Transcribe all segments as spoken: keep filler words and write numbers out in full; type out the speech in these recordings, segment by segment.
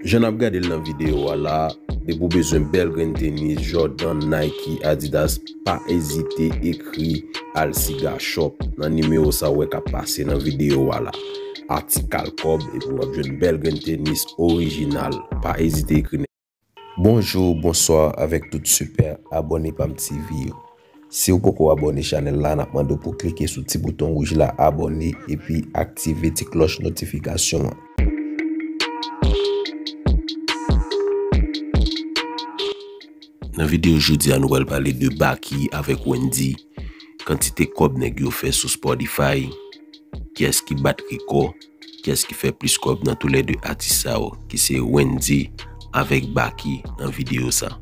Jan n ap gade l nan videyo a la, depi w bezwen bèl grenn tenis, Jordan, Nike, Adidas, pa ezite ekri Alsiga Shop nan nimewo sa w wè k ap pase nan videyo a la. Atik al kòb, epi w ap jwenn bèl grenn tenis orijinal. Pa ezite ekri. Bonjou, bonswa avèk tout sipè abòne Pam T V yo. Si w poko abòne chanèl la, n ap mande w pou w klike sou ti bouton wouj la, abòne, epi aktive ti klòch notifikasyon an. Nan videyo jodi a, nou pral pale de Baky avèk Wendyy, kantite kòb nèg yo fè sou Spotify, kiyès ki bat rekò, kiyès ki fè plis kòb nan toulède atis sa yo, ki se Wendyy avèk Baky nan videyo sa.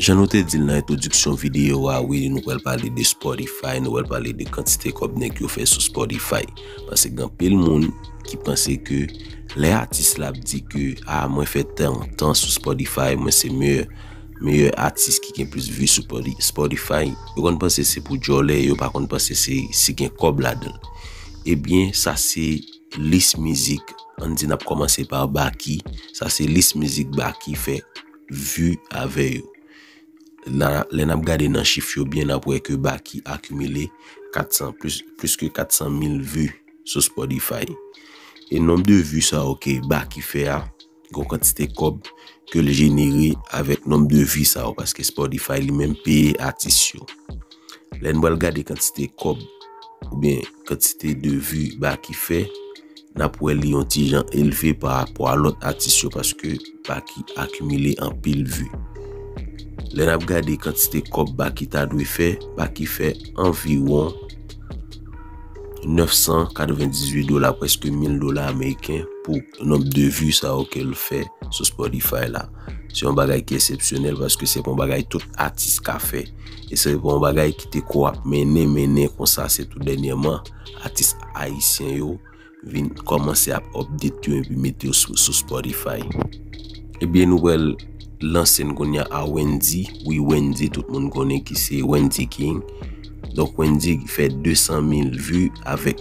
Jan nou te di l nan entwodiksyon videyo a, wi, nou pral pale de Spotify, nou pral pale de kantite kòb nèg yo fè sou Spotify. Paske gen anpil moun ki panse ke lè atis la ap di ke, "Ah, mwen fè tan, tan sou Spotify, mwen se meyè, meyè atis ki gen plis vi sou Spoti-, Spotify." Yo konn panse se pou djòlè, yo pa konn panse se si gen kòb ladan l. Ebyen, sa se lis mizik. Ann di n ap kòmanse pa Baky. Sa se lis mizik Baky fè vi avè yo. La, lè n ap gade nan chif yo byen, n ap wè ke Baky akimile kat san, plis, plis ke kat san mil vi sou Spotify. E nonb de vi sa yo ke Baky fè a, gon kantite kòb ke l jenere avèk nonb de vi sa yo, paske Spotify li menm peye atis yo. Lè n pral gade kantite kòb oubyen kantite de vi Baky fè, n ap wè li yon ti jan elve pa rapò a lòt atis yo, paske Baky akimile anpil vi. Lè n ap gade kantite kòb Baky ta dwe fè, Baky fè anviwon nèf san katrevendizuit dola, prèske mil dola ameriken, pou nonb de vi sa yo ke l fè sou Spotify la. Se yon bagay ki eksepsyonèl, paske se pa yon bagay tout atis ka fè. E se pa yon bagay ki te ko ap mennen, mennen konsa, se tou dènyèman atis ayisyen yo vin kòmanse ap update yo epi mete yo sou, sou Spotify. Ebyen, nou pral lanse n kounye a a Wendyy. Wi, Wendyy, tout moun konnen ki se Wendyy King. Donk, Wendyy fè de san mil vi avèk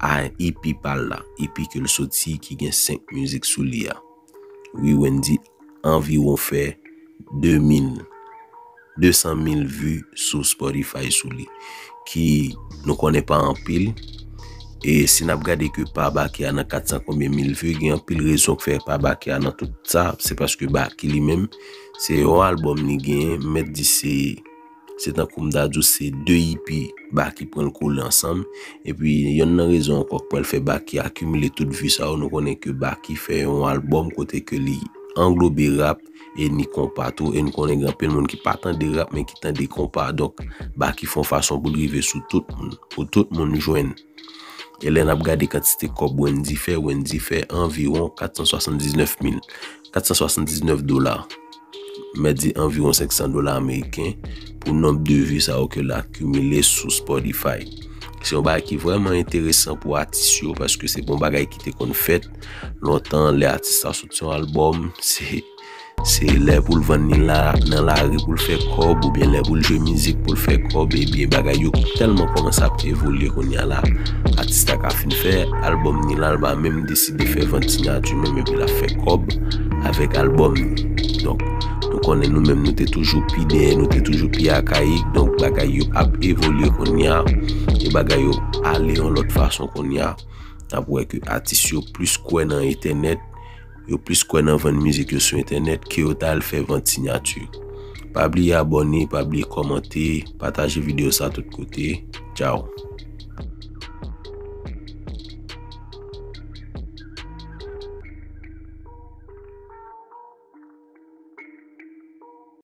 a E P pa l la. E P ke l soti ki gen senk mizik sou li a. Wi, Wendyy anviwon fè de mil, de san mil vi sou Spotify sou li, ki nou konnen pa anpil. E si n ap gade ke pa Baky a nan kat san konbyen mil vi, gen anpil rezon k fè pa Baky a nan tout sa, se paske Baky li menm, se yon albòm li genyen, m mèt di se, se tankou m ta di w se de E P Baky pran l kole ansanm. Epi, yonn nan rezon ankò k pral fè Baky akimile tout vi sa yo, nou konnen ke Baky fè yon albòm kote ke li anglobe rap e ni konpa tou, e nou konnen gen anpil moun ki pa tande rap, men ki tande konpa. Donk, Baky fè yon fason pou l rive sou tout moun, pou tout moun jwenn. E lè n ap gade kantite kòb Wendyy fè, Wendyy fè anviwon kat san swasanndiznèf mil, kat san swasanndiznèf dola, m mèt di anviwon senk san dola ameriken, pou nonb de vi sa yo ke l akimile sou Spotify. Se yon bagay ki vrèman enteresan pou atis yo, paske se pa yon bagay ki te konn fèt lontan. Lè atis la soti yon albòm, se, se lè pou l vann li la, nan lari pou l fè kòb, oubyen lè pou l jwe mizik pou l fè kòb. Ebyen, bagay yo tèlman kòmanse ap evolye kounye a la. Atis la ka fin fè albòm ni la, l pa menm deside fè vant sinyati menm, epi l ap fè kòb avèk albòm ni. Donk, nou konnen nou menm nou te toujou pi dèyè, nou te toujou pi akayik. Donk, bagay yo ap evolye kounye a, e bagay yo ale yon lòt fason kounye a. N ap wè ke atis yo plis kwè nan entènèt, yo plis kwè nan vann mizik yo sou entènèt ke yo ta al fè vant sinyati. Pa bliye abòne, pa bliye kòmante, pataje videyo sa tout kote. Tchao.